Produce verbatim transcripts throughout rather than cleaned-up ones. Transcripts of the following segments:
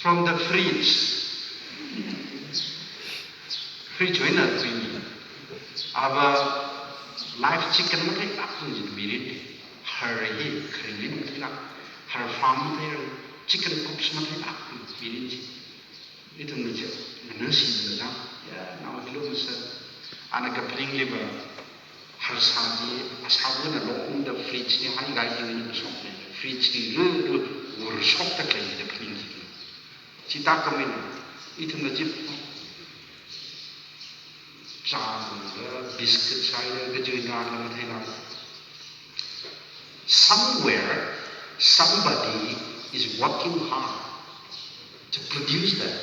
From the fridge. Fridge wui eina khuimi. Ava live chicken matheilāk tung jin mirin. Har hi kharing eina matheilāk. Har farm mathei, chicken coops matheilāk tung mirin chi. Ithumna chi, nganāsi da jang. Ya, nao hilo masa. Ana kaphaning liva. Harsā chi, asāvana lokda fridge li haigai jingna shokna. Fridge li lu lu, wur shokda khalei da phaning jin. Chithākhamei eina, ithumna chi, chāda, biscuit sāhaira, kaji eina rāda matheilāk. Somewhere, somebody is working hard to produce that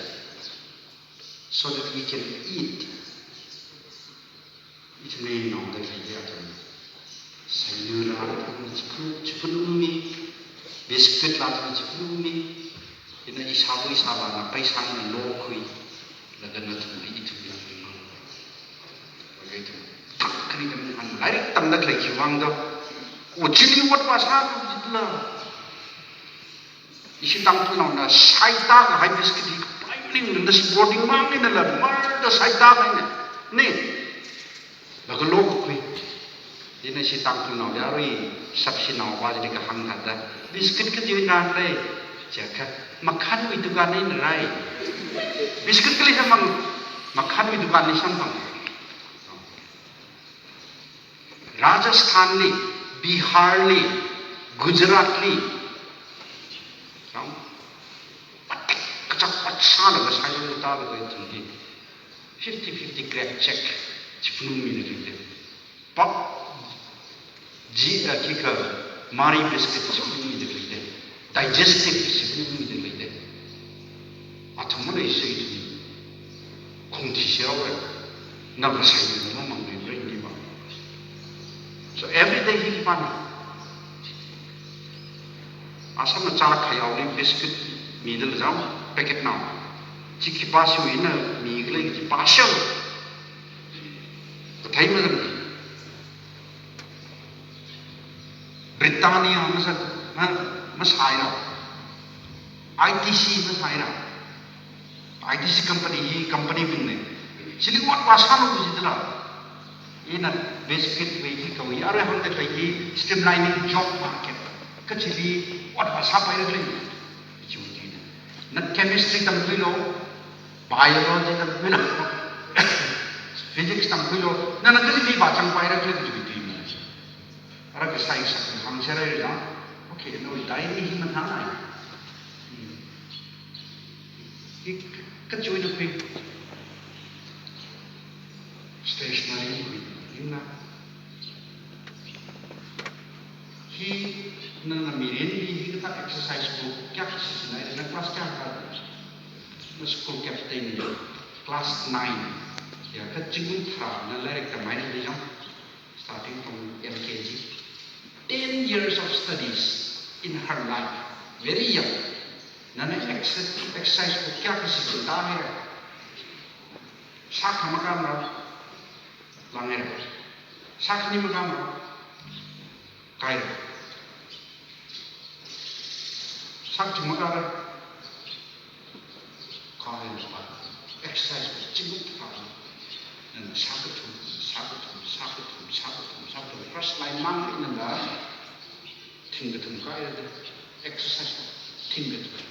so that we can eat. Ithumwui naoda khalei atam. Sāyur la atam chipun, chipun umi, biscuit la atam chipun umi. Ina ishāva ishāvāna paisa eina lokhui. Laga nathumli ithum yangmang. Laga ithum. Thang khani tam han lairik tamda khalei khiwuivang do. O chili ot vāsā kajila. Ishi Tangkhulnaona shaita kahai biscuit hi kapai maningla nashi boarding mang einala, marda shaita kahaina. Ni, laga lokakhui. Ina ishi Tangkhulnaoli arui shapshi naova chili kahāng thāda, biscuit kaji eina lei, jiakha, makhanwui dukan eina rai. Biscuit kali samphang, makhanwui dukan li samphang. Rajasthan li, Bihar li, Gujarat li, rang, patek kachak pat sālaga sāyur tālaga ithumli fifty fifty grab check chipun umi da khalei. Pap, ji, eh, khikha, Marie biscuit chipun umi da khalei. Digestive chipun umi da khalei. Athum maleisei ithum. Khongthi shiraora. Navāsei na mamang ri ri ni ba. So every day hi pana. Asam na chā khayaoli biscuit mida lajang packet nao. Chi khipāsui eina mikhala chi pāshang. Kathei malam. Britannia masa, ma, masāhaira. I T C masāhaira. I T C company hi company bingna. Chili ot vāsālu jidala. Ina biscuit wui hi kawi arui hāngda khalei hi streamlining job market. Kachili ot vāsāpaira khalei. Chi wuina. Na chemistry tamkhuilu, biology tamkhuilu, physics tamkhuilu, nana kachili vāzangpaira khalei chi wuina. Ara kasai sak hāngserhaira. Okay, nawui diary hi mathānai. Hmm. Hi kachiwui eina khui. Stationery khui. Hina. Hi nana mirinli hikathā exercise book kayākha sāsānai, na class kayākha? Na school kayākha tei ni? Class nine. Ya, kachungkha tharāna lairik tamhaira da jang. Starting from L K G. Ten years of studies in her life. Very young. Nana exer-, exercise book kayākha sāsānai? Sākha makāmara? Langhaira. Sākhani makāmara? Kāhaira. Sākathum makāra? Kāhaira. Exercise chingthā. Nana sākathum, sākathum, sākathum, sākathum, sākathum. First line mang nana thingkathum kāhaira. Exercise thingkathum.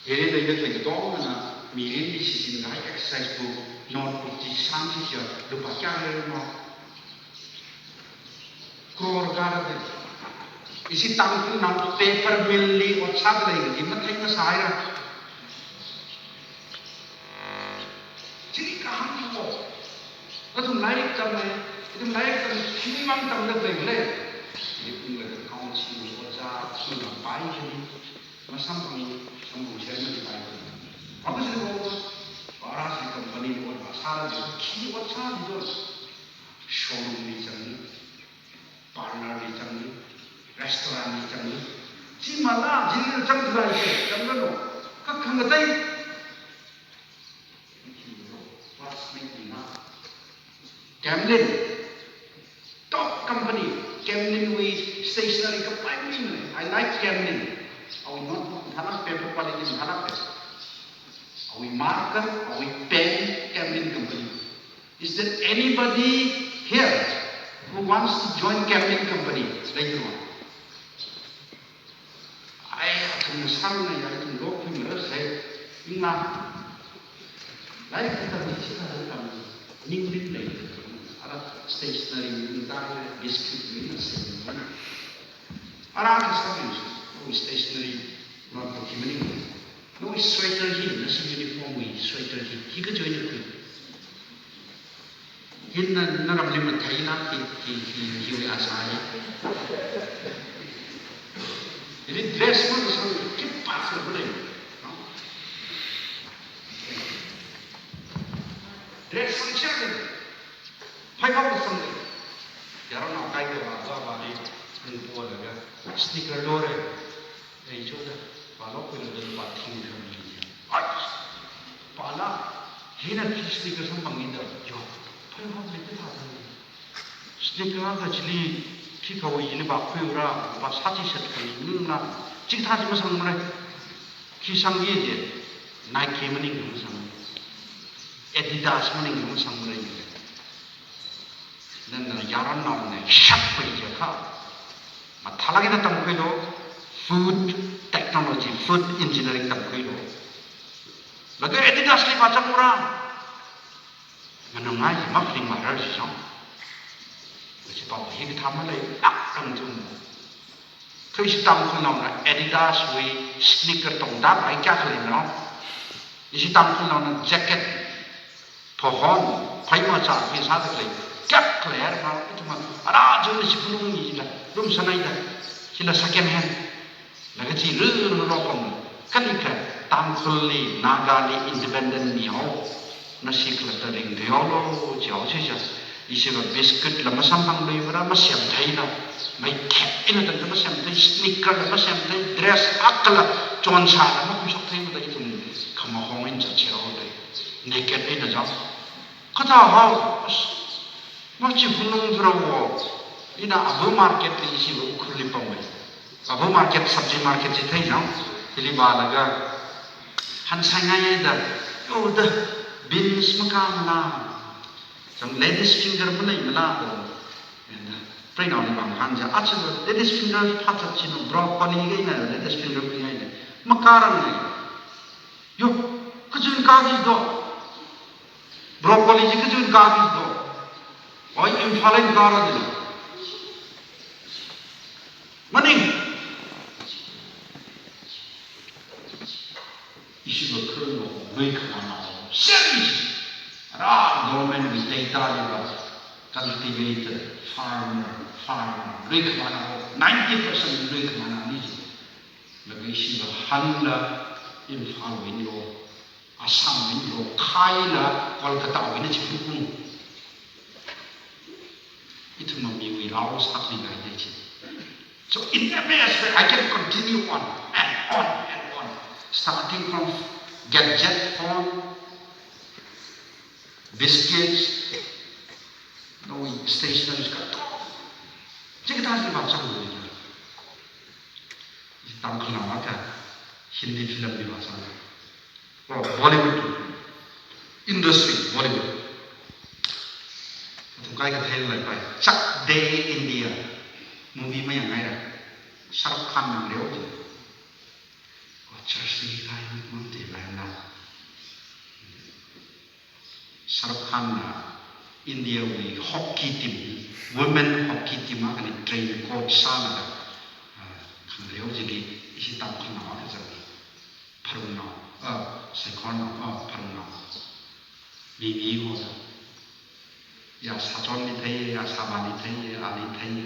Hili leida khalei katongana mirinli sāsāngai exercise book, notebook chi sāmsi jiakha lupā kayākha leira mo? Crore kayākha lei. Ishi Tangkhulnao paper mill li ot sāda lei kaji mathei masāhaira. Chili kahāng chi ko. Nathum lairik tammi, ithum lairik tammi, chili mang tamda khalei lei. Ithum lairik council ojā, ithum pai khalei. Masamphang, samphang share madi pai ko. Abu sili ko, bara sili company li ot vāsāra, khi ot sā di do. Showroom li zang, parlor li zang, restaurant li zang. Chi mala, chi li zang tharai se, zang lo. Kakhang katai. Camlin, top company, Camlin wui stationery kapai mina, I like Camlin. Awui notebook mathālākpai, paper quality mathālākpai. Awui marker, awui pen, Camlin company. Is there anybody here who wants to join Camlin company? Raise your hand. Ai, athum sāngai, athum lokhui mara sai, ingla. Lairik katamli, chikatamli, ningli lei. Ara stationery, ningtang, biscuit, ningna sem. Ara kasā, stationery, notebook hi maning. No sweater hi, nashi uniform wui sweater hi, hi kajoina khui. Hina naramli matheila, hi, hi, hi, hiwui asā hi. Hili dress makasang, khipākha malei. No? Dress sangshang, phaikau kasang. Yaron nao kaikha va, va, va, ni, ni po laga, sneaker lore. Ei, choda, pālo khuilaga lupā thing kha mi. Ai, pāla, hina khi sneaker samphang mida, yo, phaikau leite thāda. Sneaker kachili, khi kawui ili va khuira, va sāchi set kali nungla, chikathā chi masangmara. Khi sangki je, Nike maning masang. Adidas maning masangmara. Nana yaron naona shakpai jiakha, mathālāk eina tamkhuilu, food technology, food engineering tamkhuilu. Laga Adidas li vāzangura. Manungai, maphaning marar chi chang. Kachi pao hi kathā malei, lāk rang chung. Kha ishi Tangkhulnaona Adidas wui sneaker tongda pai kayākha leina? Ishi Tangkhulnaona jacket, phohon, phaima cha, pheisā da lei, kayākha leira, ithumna, ara jun ishi pulung ni la, lumsānaida, chila second hand. Laga chi ruru lo pam. Kalikha Tangkhulli, Nagali independent mihao. Nashi khalatta ringri haolu, chihaosi cha. Ishiva biscuit la masamphangluimara, masemtheila. Maikhep eina tangda masemthei, sneaker la masemthei, dress akhala chonsāla makhuishokthei mada ithum khamahong eina zatsi haoda. Naked eina zat. Kathā hao, as, machi hunung thura wo. Ina Abu Market li ishiva Ukhrulli pamwui. Abu Market, sabji market chi thei chang, hili vālaga, hansai ngaida, yo da, beans makā mala, chang ladies finger maleimala da. And, uh, preinaoli vāngahān ja, achi ladies finger phāzat china, broccoli kaina, ladies finger kaina, makārangai. Yo, kachun kāki do. Broccoli chi kachun kāki do. Oi, Imphal eina kāra dilo. Maning. Ishiva khararnao, lui khamānao, seri. Ara government wui data liva, cultivator, farmer, farmer, lui khamānao, ninety percent lui khamānao ni chi. Laga ishiva hanla Imphal wui lo, Assam wui lo, khaila Kolkata wui na chi pung. Ithumna miwui rao sākhangai da chi. So in every aspect, I can continue on and on and on. Starting from gadget phone, biscuits, no stationeries kato. Chikathā chi vāzang. Tangkhulnao akha Hindi film li vāzang. Oh, Bollywood industry, Bollywood. Athum kaikha theilaipai. Chak De India movie mayangngaira. Shah Rukh Khan ngareo ji. Oh, church li kaimang theilai na. Shah Rukh Khan na India wui hockey team, women hockey team akhana train coach sālaga, ah, khangareo chili ishi Tangkhulnao akha zanga. Pharungnao, ah, Saikhornao, ah, Pharungnao. Mi mi ho sa. Ya sāchonli thei, ya sāvāli thei, ali thei.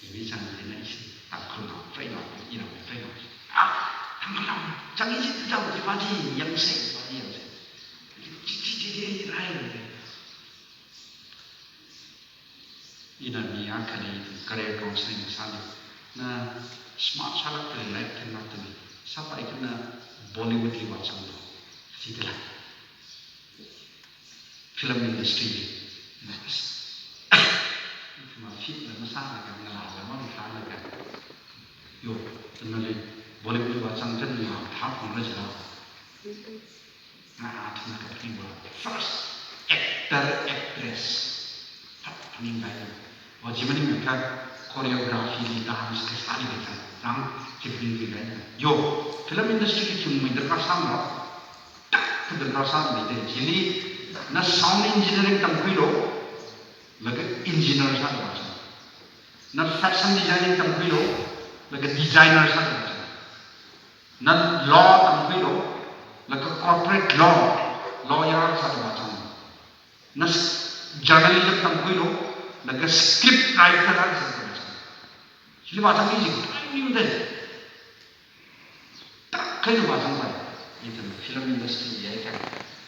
Ivi chang eina ishi Tangkhulnao, preinao, inao, preinao. Ah, Tangkhulnao, chang ishi tau, iva chi yangse, iva chi yangse. Chi, chi, chi, chi, rai, rai. Ina mi akhali career counseling sāli. Na smart sālākta, like, thanglākta, sāpai kana Bollywood li vāzanglu. Chithāla. Film industry. Nice. Ithumva fit la masālaga, ngalāla mamathālaga. Yo, tangale. Bollywood vāzang chān ni vāthā phungra jila. Nga athum kaphaning va first actor, actress. Phat phaning kahaina. O chi maningakha choreography li dance kasāli kachang. Zang chi phaning kahaina. Yo, film industry kathum mai darkar sāmara. Tak ka darkar sāmara de. Chili na sound engineering tamkhuilu, laga engineer sāda vāzang. Na fashion designing tamkhuilu, laga designer sāda vāzang. Na law tamkhuilu, laga corporate law, lawyer sāda vāzang. Na s-, journalism tamkhuilu, laga script writer sāda vāzang. Chili vāzang ni ji, ai ni de. Tak khaina vāzangpai. Ithum film industry li akha,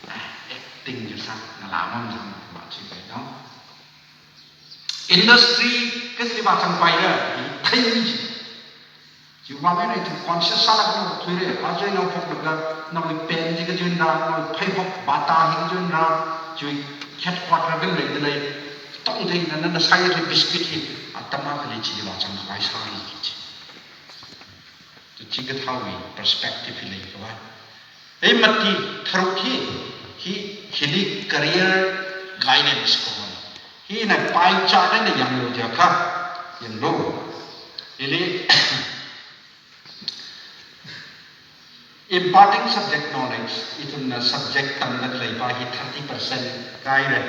ah, acting kasā, ngalā mamazang vāchipai no. Industry kachili vāzangpaira, i khaini ji. Chiwuivang eina ithum conscious sālāk no thuire, aja no phoklaga, nawui pen chi kajoin ra, nawui pheiphok bata hi kajoin ra, chiwui headquarter kan leida lei, tongthei na, na, na sāyakli biscuit hi, atam akhali chili vāzangkhavai sāi kaji. Chi kathāwui perspective hi leikhavai. Ei mati tharuk hi, hi, hili career guidance kaho. Hina pie chart eina yanglu jiakha, yanglu. Hili imparting subject knowledge, ithumna subject tamda khaleipa hi thirty percent kahaira.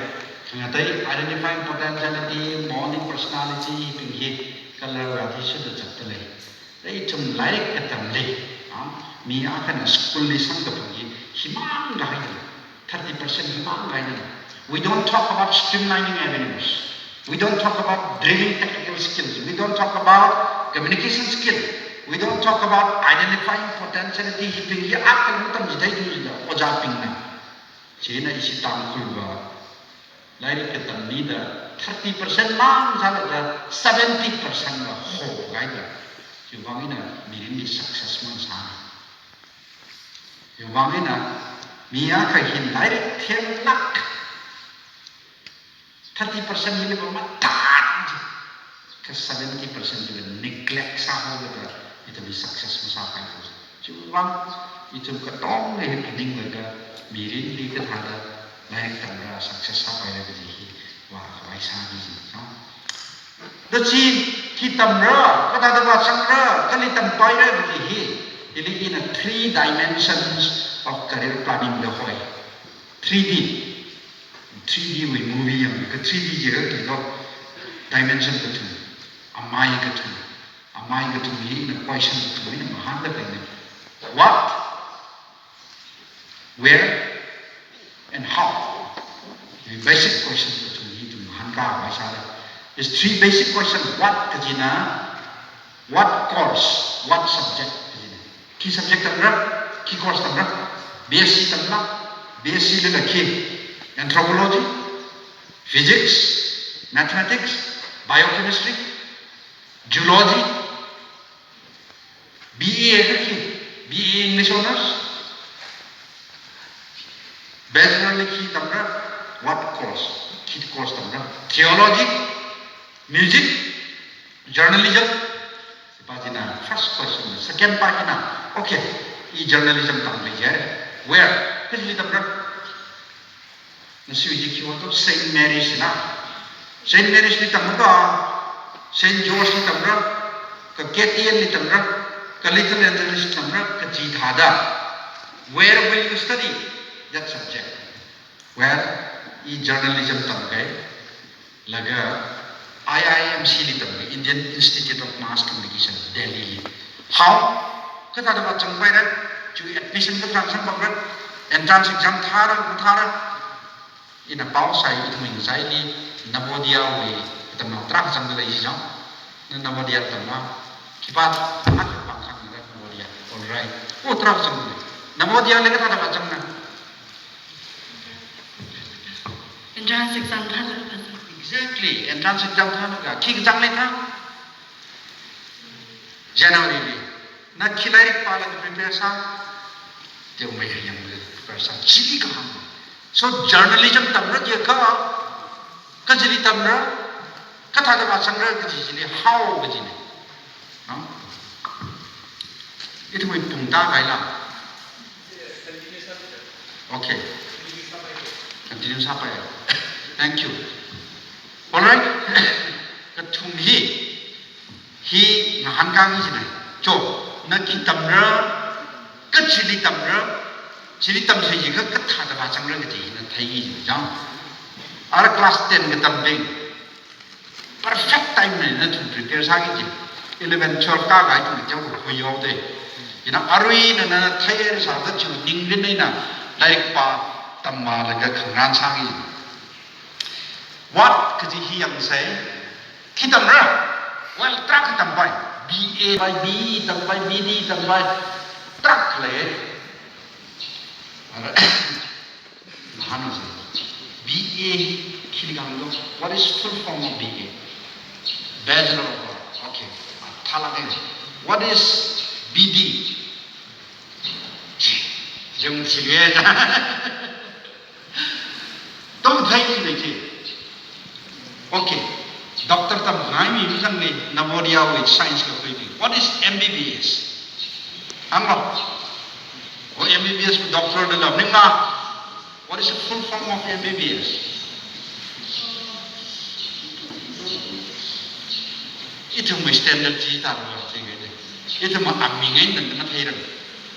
Khangatei identifying potentiality, molding personality, hibing hi color wui athishurda zatda lei. Ithum lairik katamli, ah, mi akhana school li samkaphang hi, himang kahaina, thirty percent himang kahaina. We don't talk about streamlining avenues. We don't talk about drilling technical skills. We don't talk about communication skill. We don't talk about identifying potentiality, hibing hi akhana matamchitheidu jila, ojābingna. Chieina ishi Tangkhulva lairik katamlida thirty percent mang sālaga seventy percent va hokahaida. Chiwuivang eina mirinli success mang sā. Chiwuivang eina mi akha hi lairik themlāk, thirty percent hili va matat ji. Kha seventy percent hili neglect sāhaoda, ithumli success masāpai ko. Chiwuivang, ithum katonga hi phaninglaga, mirinli kathāda lairik tamra success sāpaira kaji hi vākhavai sāi ji, no? Da chi, khi tamra, kathāda vāzangra, kali tampaira kaji hi, hili ina three dimensions of career planning da hoi. Three D. Three D wui movie yangakha three D jiakha kilo, dimension kathum, amai kathum, amai kathum hi ina question kathum eina mahānda kahaina. What, where, and how? Hi basic question kathum hi ithum mahānkhavai sāda. Is three basic question. What kajina, what course, what subject kajina. Khi subject tamra, khi course tamra. B S C tamra, B S C laga khi, anthropology, physics, mathematics, biochemistry, zoology, B A akha khi, B A English Honours, Bachelor li khi tamra, what course, khi course tamra, theology, music, journalism. Sipa china first question. Second pa china, okay, i journalism tamlei jihaira. Where? Kachili tamra? Nasi uji kiwa to Saint Mary's na. Saint Mary's li tamra, Saint George li tamra, ka K T N li tamra, ka Little Angel li tamra, kachi thāda. Where will you study that subject? Well, i journalism tamkahai, laga I I M C li tamkahai, Indian Institute of Mass Communication, Delhi li. How? Kathāda vāzangpaira, chi admission kathāda sangpamra, entrance exam thāra, mathāra. Ina pao sai, ithum ngachaili, Navodaya wui, katamnao tarākha zangda lei jijang. Na Navodaya tamna, khipā, akha pāng khangra Navodaya, alright. O tarākha zangda lei. Navodaya li kathāda vāzangna? Entrance exam thālaga vāzang. Exactly, entrance exam thālaga. Khi kazang leithā? January li. Na khi lairik pālaga prepare sā? Teomeikha yanglaga prepare sā. Chili kahāng. So journalism tamra jiakha, kachili tamra, kathāda vāzangra kaji chili how kajina. No? Ithumwui pung tākahaila. Okay. Continue sāpai. Thank you. Alright. Kathum hi, hi ngahānkāngai jina. Cho, na khi tamra, kachili tamra, chili tamsai jiakha kathāda vāzangra kaji na theingai jina. Chang. Ara class ten katambing perfect time na nathum prepare sāki ji. Eleven, twelve kākahai thum chang khuihaoda. Ina arui nana theisāda chi ningrin eina lairik pā tamvālaga khangarān sāki ji. What kaji hi yangsei. Khi tamra? Well, tarākha tampai. B A tampai, B E tampai, B D tampai. Tarākha lei. Ara, ngahānsa. B A hi khili kahāng do? What is full form of B A? Bachelor of Art. Okay. Thālāk e. What is B D? Jung chilwe ja. Tong thai ni lei ji. Okay. Doctor tamngai mi mi zangli, Navodaya wui science kakhuibing. What is M B B S? Hānglo. O M B B S doctor da lam ning na. What is the full form of M B B S? Ithumwui standard chi tārao chi ngai de. Ithum aming eina matheira.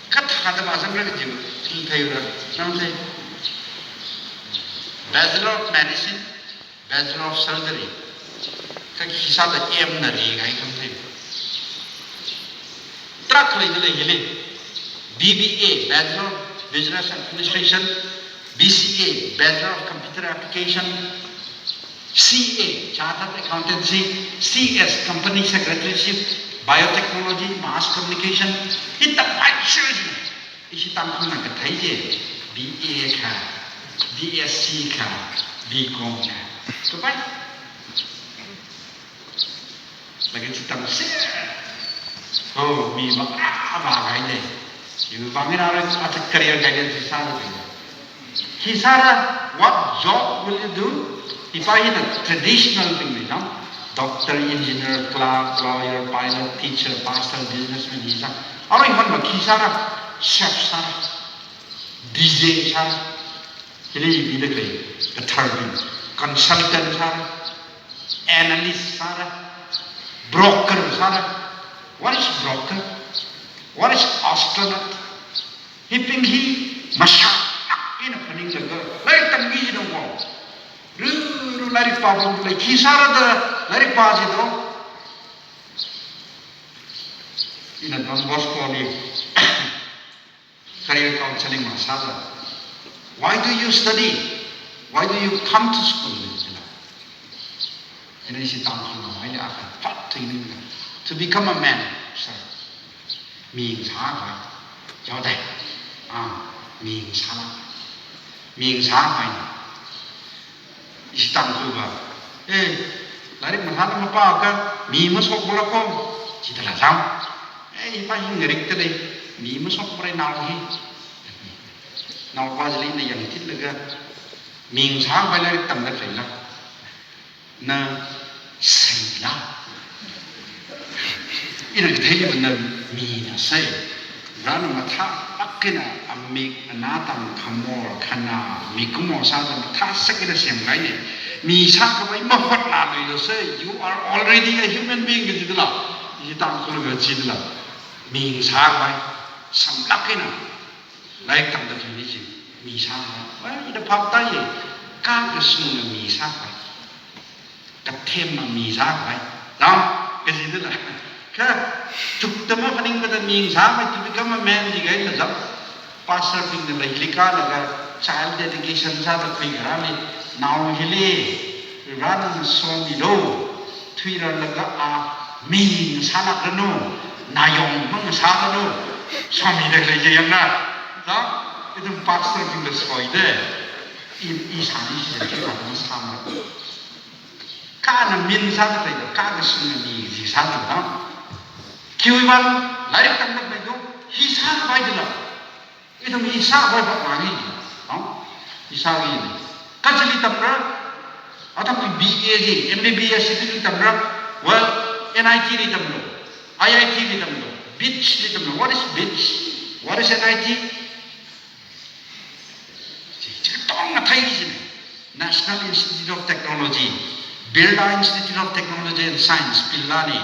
Kathāda vāzangra kaji thil theira. Nang thei. Bachelor of Medicine, Bachelor of Surgery. Kha khi sāda M na ringai khamthei. Tarākha leida lei hili. B B A, Bachelor of Business Administration, B C A, Bachelor of Computer Application, C A, Chartered Accountancy, C S, Company Secretaryship, Biotechnology, Mass Communication. Hi tampai share ji. Ishi Tangkhulna kathei je, B A kha, B S C kha, B Com kha. Kapai. Laga chi tamse. Oh, mi vāng, ah, vāngai ne. Iwui vāng ina ra, ata career guidance sāra. Khi sāra, what job will you do? Ipa hina traditional thing ni, no? Doctor, engineer, clerk, lawyer, pilot, teacher, pastor, businessman, hi sā. Arui hon ma khi sāra, chef sāra, D J sāra. Hili mida khalei, katharbing, consultant sāra, analyst sāra, broker sāra. What is broker? What is astronaut? Hibing hi masha eina phaninglaga, lairik tamki ji dong ko. Ru, ru lairik pāpam lei, khi sāra da lairik pā ji dong. Ina Don Bosco li career counseling masāda. Why do you study? Why do you come to school? Ina ishi Tangkhul na mai le aka fat to ina. To become a man, sir. Ming sākhavai. Yaodai. Ah, ming sāla. Ming sākhavai. Ishi Tangkhul va, eh, lairik masāla mapāakha mi mashokmara ko, chithāla zang. Eh, ipa hi ngarik talei, mi mashokmara nao hi. Naopa chili na yangthitlaga, ming sākhavai lairik tamda khalei la. Na seila. Ina kathei va na mina sei. Varena mathālāk eina amik, anā tangkhamor, khanā, mikumo sāda mathāsak eina semkahai ne. Mi sākhavai mahotnāluilu sei. You are already a human being kaji dala. Ishi Tangkhul kaji dala. Ming sākhavai. Samlāk eina lairik tamda khalei chi. Mi sākhavai. Wai, ida phap tāye. Kakashunga mi sākhavai. Kathemma mi sākhavai. Zang, kaji dala. Kha, chukda maphaningmada ming sākhavai to become a man jikahaila zang. Pastor bingna leili kālaga child dedication sāda khuikharāli. Nao hili, Varena somilu. Thuirarlaga a ming sālākranu. Nayong mang sālākranu. Somida khalei je yangna. Zang, ithum pastor bingla soida. I, i sāni shi je, i sāni sāma. Kana min sāda khalei, kakashunga mi ji sāda, no? Khiwui vāng, lairik tamda khalei do, hi sākhavai dala. Ithum hi sākhavai vāng hi, no? Hi sākhavai. Kachili tamra, atam B A ji, M B B S ji tamra, well, N I T li tamlu, I I T li tamlu. BITS li tamna, what is BITS? What is NIT? Chi, chi katonga thei chi. National Institute of Technology, Birla Institute of Technology and Science, Birla li,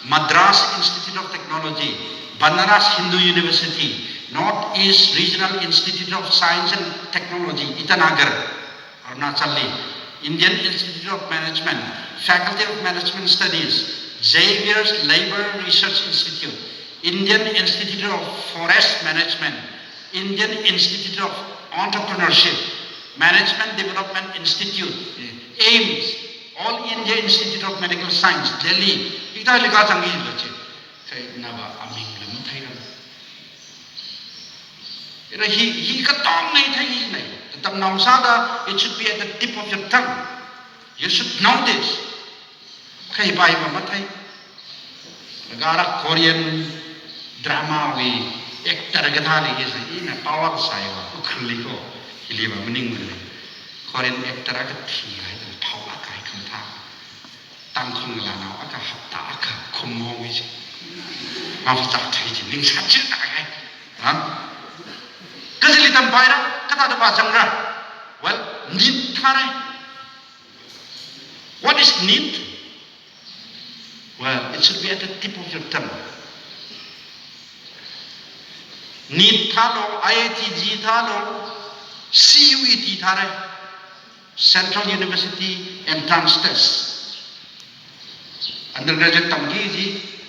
Madras Institute of Technology, Banaras Hindu University, North East Regional Institute of Science and Technology, Itanagar, Arunachal li, Indian Institute of Management, Faculty of Management Studies, Xavier's Labour Research Institute, Indian Institute of Forest Management, Indian Institute of Entrepreneurship, Management Development Institute, AIIMS, All India Institute of Medical Science, Delhi, hikathā li kazang hi lo chi. Kha nava aming lam thei ram. Ira hi, hi katonga thei hi nai. Tamnao sāda, it should be at the tip of your tongue. You should know this. Kha hi pai va mathei. Laga ara Korean drama wui actor kathā li hi sa, ina power sai va, ukhli ko, hili va maning male. Korean actor kathi hai, power kai khamathā. Tangkhul ngalānao akha hapta akha khumong hi chi. Mafachak thei chi, ning sāchida kai. Ha? Kachili tam paira, kathāda vāzangra. Well, NEET thārai. What is NEET? Well, it should be at the tip of your tongue. NEET thālo, IIT JEE thālo, CUET thārai. Central University Entrance Test. Undergraduate tamki kaji,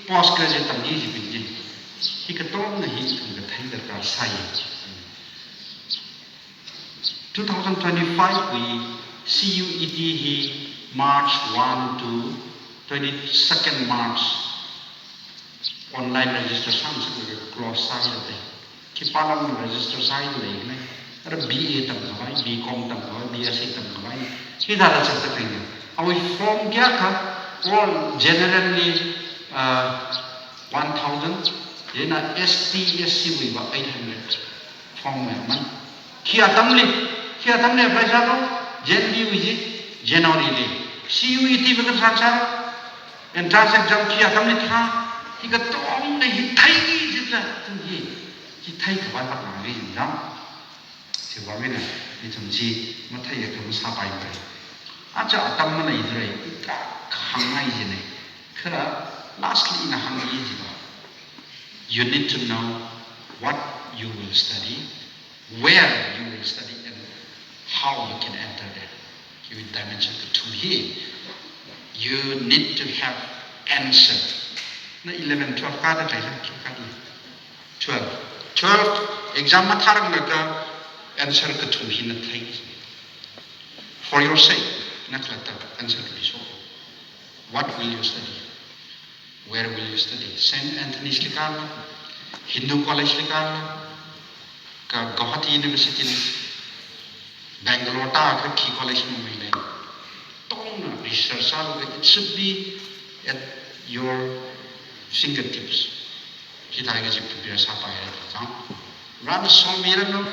postgraduate tamki kajibing chi. Hi katonga hi ithum kathei darkar sai. Two thousand twenty-five wui CUET hi March one to twenty-second March online register sāngasaklaga close sāhaira. Khipālam register sāhaira lei. Ara BA tamkhavai, BCom tamkhavai, BSc tamkhavai. Hithāda zatda khalei. Awui form kayākha, all general li, uh, one thousand, chieina ST, SC wui va eight hundred. Form wui aman. Khi atamli, khi atamli apply sālo, January wui chi, January li. CUET va kathā sālo, entrance exam khi atamli thā, hi katonga hi thei jitla, ithum hi, hi theikhavai vātlākri jina. Chiwui vang eina, ithum chi matheiakha masāpaimara. Aja atam maleidalei, ita hāngngai jina. Kha lastly ina hāngki kaji va, you need to know what you will study, where you will study, and how you can enter there. Hiwui dimension kathum hi, you need to have answer. Na eleven, twelve kāda leila, khi kāda lei. Twelve. Twelve exam mathāranglaga answer kathum hi na thei. For your sake, na khalatta answer kapi so. What will you study? Where will you study? Saint Anthony's li kāla, Hindu College li kāla, kha Gauhati University li, Bangalore tākha khi college mamei lei. Tongna research sālaga, it should be at your fingertips. Hithāda kaji prepare sāpaira da zang. Varena somiranu,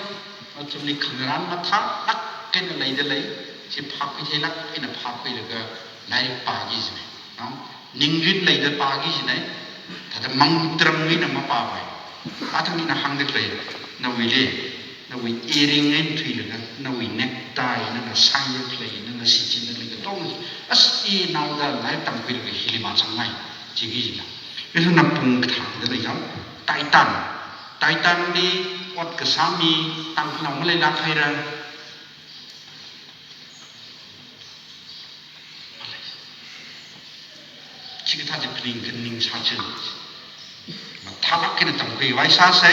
athumli khangarān mathālāk eina leidalei, chi phākhui theilāk eina phākhuilaga lairik pāki jina. No? Ningrin leida pāki jina, thāda mangtram eina mapāpai. Athang ina hāngda khalei, nawuili, nawui ering eina thuilaga, nawui necktie, nana sāya khalei, nana shichinda khalei katong, as i naoda lairik tamkhuilaga hili mazangngai, chiki jina. Ithumna pung kathāda leiyang, Titan. Titan li ot kasā mi Tangkhulnao maleilāk haira. Chikathā chi phaning khaning sāching. Mathālāk eina tamkhuivai sāsa.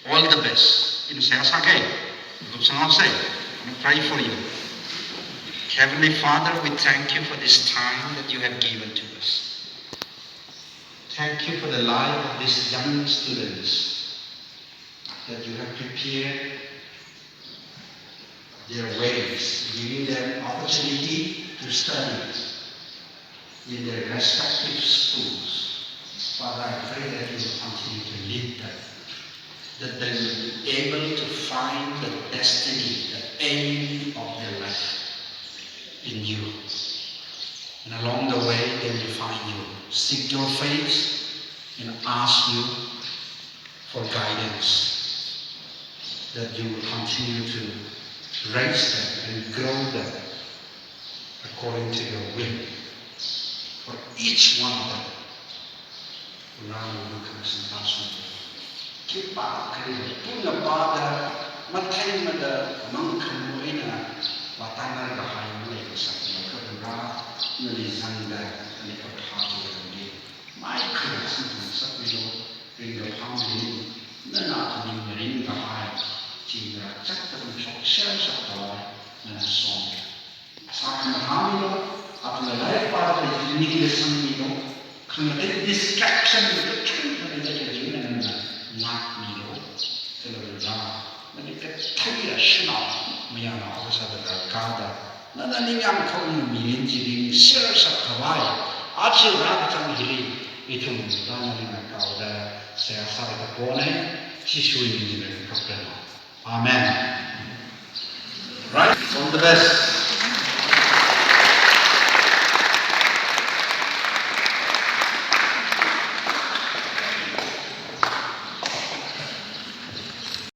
All the best. Ina seihā sāki. Kupsanghaosa. I pray for you. Heavenly Father, we thank you for this time that you have given to us. Thank you for the life of these young students that you have prepared their ways, giving them opportunity to study in their respective schools. Father, I pray that you will continue to lead them, that they will be able to find the destiny, the aim of their life in you. And along the way, they will find you. Seek your face, and ask you for guidance, that you will continue to raise them and grow them according to your will for each one of them. Rāna makhamashan tāshungda, khipākhali tungna pāda, matheimada, mangkhamui eina vātāngarkahai maleisālakha, Varivara, nali zangda, nali kaphā chiwui vang, maikharā singthumasakmilu, ringkaphā mirin, nana athumli ngaringkahai, chi ngarā chak katam shokser shapkhavai, nana som. Sākhamathāmilu, athumla lairik pāda khalei ningli sangmilu, khangatei distraction kachungkha leida khalei china nana ngākmilu, kala Varivara, nali kathei shanao, mayarnao akha sāda rākada, nana ningyāng kaung mirin chi ringser shapkhavai, aja rākachang hili, ithum Varivara nali ngakaoda, seihā sāda kapona, Jishuwui mingli kaprana. Amen. Right? All the best.